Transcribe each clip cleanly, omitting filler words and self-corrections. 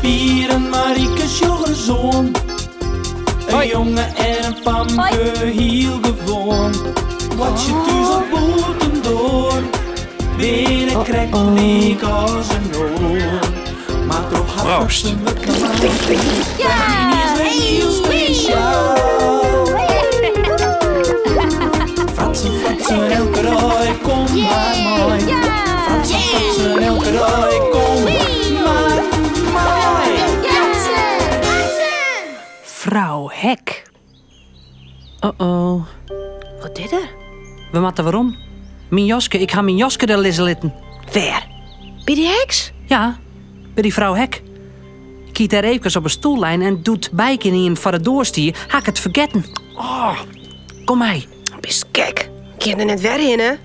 Pier en Marike sjoch ris oan. In jonge en in famke, hiel gewoan. Boartsje thús of bûtendoar, binne krekt lyk as in oar. Mar troch har Proost. fratsen wurdt normaal. Yniens wer hiel spesjaal. Fratsen, fratsen, elke dei, kom mar mei. Fratsen, fratsen, elke dei, kom mar mei. Frou Hek. Uh-oh. Wat is der? We moatte werom. Myn jaske, ik ha myn jaske dêr lizze litten. Wêr? By dy heks? Ja, by dy frou Hek. Ik hie it dêr eefkes op 'e stoel lein en doe't Bijke ynienen foar de doar stie, ha ik it fergetten. Oh, kom mei. Bist gek? Kin der net wer hinne?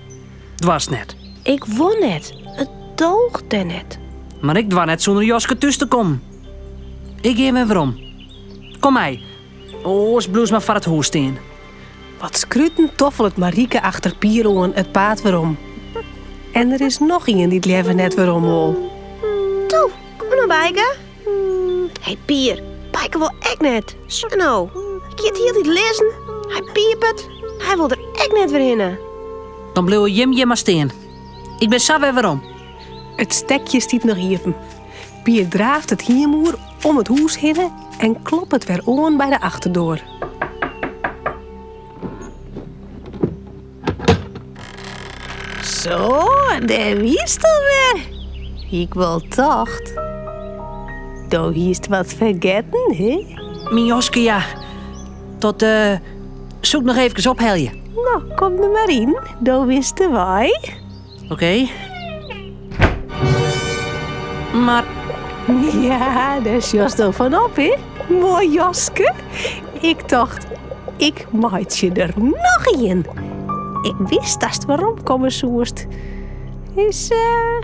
Doarst net. Ik wol net. It doocht dêr net. Mar ik doar net sûnder jaske thús te kommen. Ik gean wer werom. Kom mei. Oars bliuwst mar foar it hûs stean. Wat skruten toffelet Marike achter Pier oan it paad werom. En der is noch ien dy't leaver net werom wol. Toe, kom no Bijke. Hey Pier, Bijke wol ek net. Sjoch no, hy giet hieltyd lizzen. Hy piepet. Hy wol der ek net wer hinne. Dan bliuwe jim hjir mar stean. Ik bin sa wer werom. It stekje stiet noch iepen. Pier draaft it hiem oer om it hûs hinne en kloppet wer oan by de achterdoar. Zo, dêr wiest alwer. Ik wol tocht. Do hiest wat fergetten, hè? Myn jaske, ja. Dat eh, soe ik noch eefkes ophelje. No, kom der mar yn. Do witst de wei. Oké. Mar. Ja, dêr sjochsto fan op, hè? Moai jaske. Ik tocht, ik meitsje der noch ien. Ik wist datst weromkomme soest. Is, eh,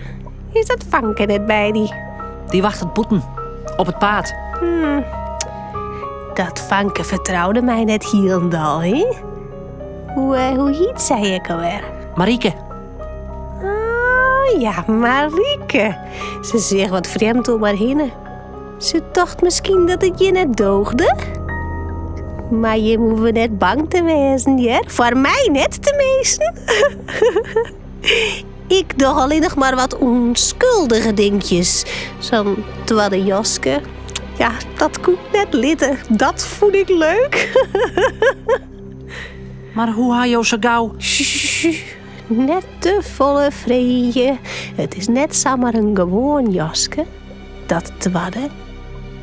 is dat fanke net by dy? Dy wachtet bûten, op it paad. Hmm. Dat fanke fertroude my net hielendal, hè? Hoe, eh, hoe hiet sy ek alwer? Marike. Oh ja, Marike. Se seach wat frjemd om har hinne. Se tocht miskien dat it hjir net doogde. Mar jim hoege net bang te wêzen, hear. Foar my net, teminsten. Ik doch allinnich mar wat ûnskuldige dinkjes. Sa'n twadde jaske. Ja, dat koe ik net litte. Dat fûn ik leuk. Mar hoe ha jo sa gau... Net te folle freegje. It is net samar in gewoan jaske. Dat twadde.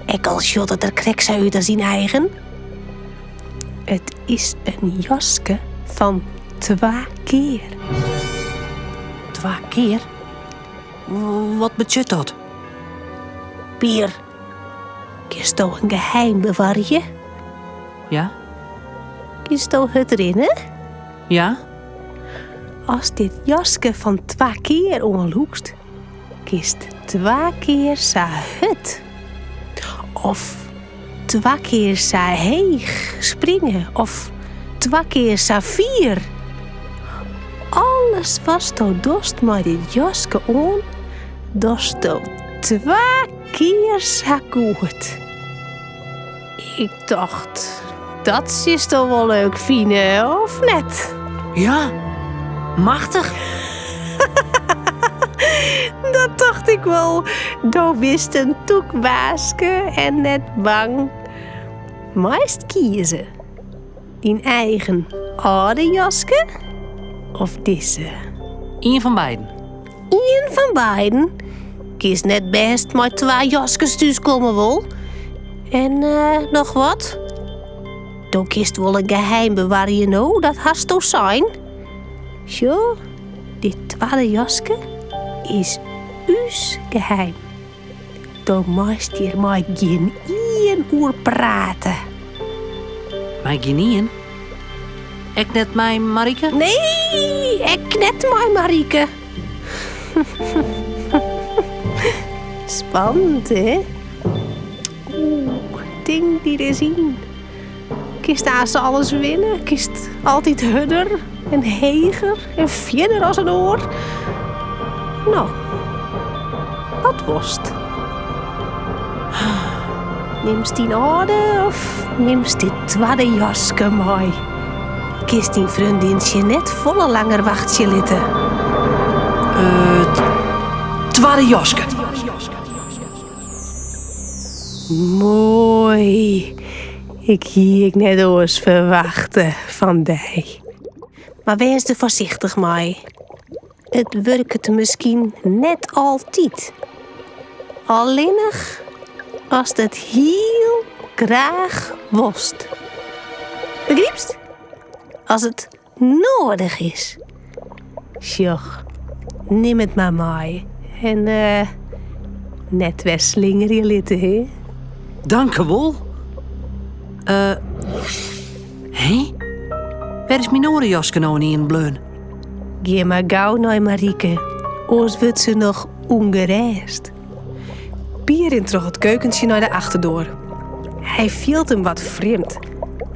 Ek al sjocht it der krekt sa út as dyn eigen. It is in jaske fan twa kear. Twa kear? Wat betsjut dat? Pier, kinsto in geheim bewarje? Ja. Kinsto hurd rinne? Ja. Ast dit jaske fan twa kear oanlûkst, kinst twa kear sa hurd. Of twa kear sa heech springe of twa kear sa fier. Alles watsto dochst mei dit jaske oan, dochsto twa kear sa goed. Ik tocht, dat silsto wol leuk fine, of net? Ja, machtich. Dat tocht ik wol. Do bist in tûk baaske en net bang. Meist kieze. Dyn eigen âlde jaske of dizze? Ien fan beiden. Ien fan beiden? Kinst net bêst mei twa jaskes thúskomme wol. En eh, noch wat? Do kinst wol in geheim bewarje no, dat hasto sein. Sjoch, dit twadde jaske is ús geheim. Do meist hjir mei gjinien oer prate. Mei gjinien? Ek net mei Marike? Nee, ek net mei Marike. Spannend, hè? Oeh, tink dy ris yn. Kinst aanst alles winne, kinst altyd hurder en heger en fierder as in oar. No, wat wolst? Nimst dyn âlde of nimst dit twadde jaske mei? Kinst dyn freondintsje net folle langer wachtsje litte. It twadde jaske. Moai. Ik hie ek net oars ferwachte fan dy. Mar wês der foarsichtich mei. It wurket miskien net altyd. Allinnich ast it hiel graach wolst. Begrypst? As it noadich is. Sjoch, nim it mar mei en net wer slingerje litte, hè? Dankewol. Eh, hé? Wêr is myn oare jaske no ynienen bleaun? Gean mar gau nei Marieke, oars wurdt se noch ûngerêst. Pier rint troch it keukentsje nei de achterdoar. Hy fielt him wat frjemd.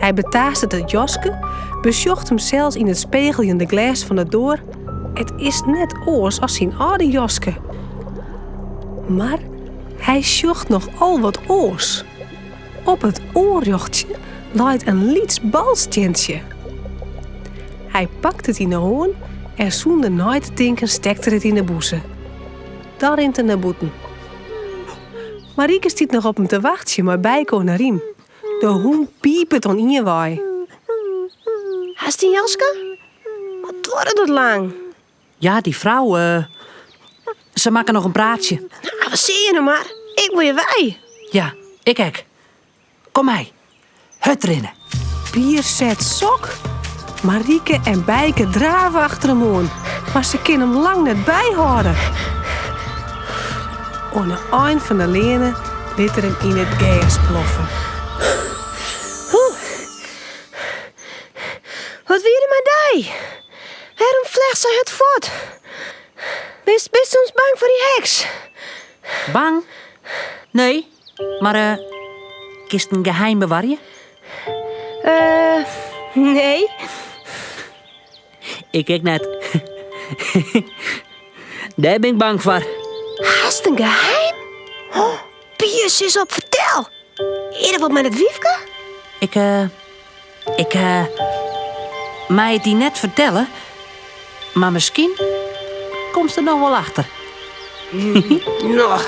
Hy betaastet it jaske, besjocht himsels yn it spegeljende glês fan de doar. It is net oars as syn âlde jaske. Mar hy sjocht noch al wat oars. Op it oanrjochtsje leit in lyts balstientsje. Hy pakt it yn 'e hân en sûnder nei te tinken stekt er it yn 'e bûse. Dan rint er nei bûten. Marieke stiet noch op him te wachtsjen mei Bijke oan 'e rym. De hûn pipet oan ien wei. Hast dyn jaske? Wat duorret dat lang? Ja, dy frou, se makke noch in praatsje. No, avensearje no mar. Ik wol hjir wei. Ja, ik ek. Kom mei. Hurd rinne. Pier set sok. Marieke en Bijke drave achter him oan, mar se kinne him lang net byhâlde. Oan 'e ein fan de leane lit er him yn it gers ploffen. Wat wie der mei dy? Wêrom flechtst sa hurd fuort? Bist, bist soms bang foar dy heks? Bang? Nee, mar eh, kinst in geheim bewarje? Eh, nee. Ik ek net. Dêr bin ik bang foar. Hast in geheim? Oh, Pier, sis op, fertel. Is der wat mei dat wyfke? Ik, eh, ik, eh, mei it dy net fertelle, mar miskien komst der noch wol achter. No.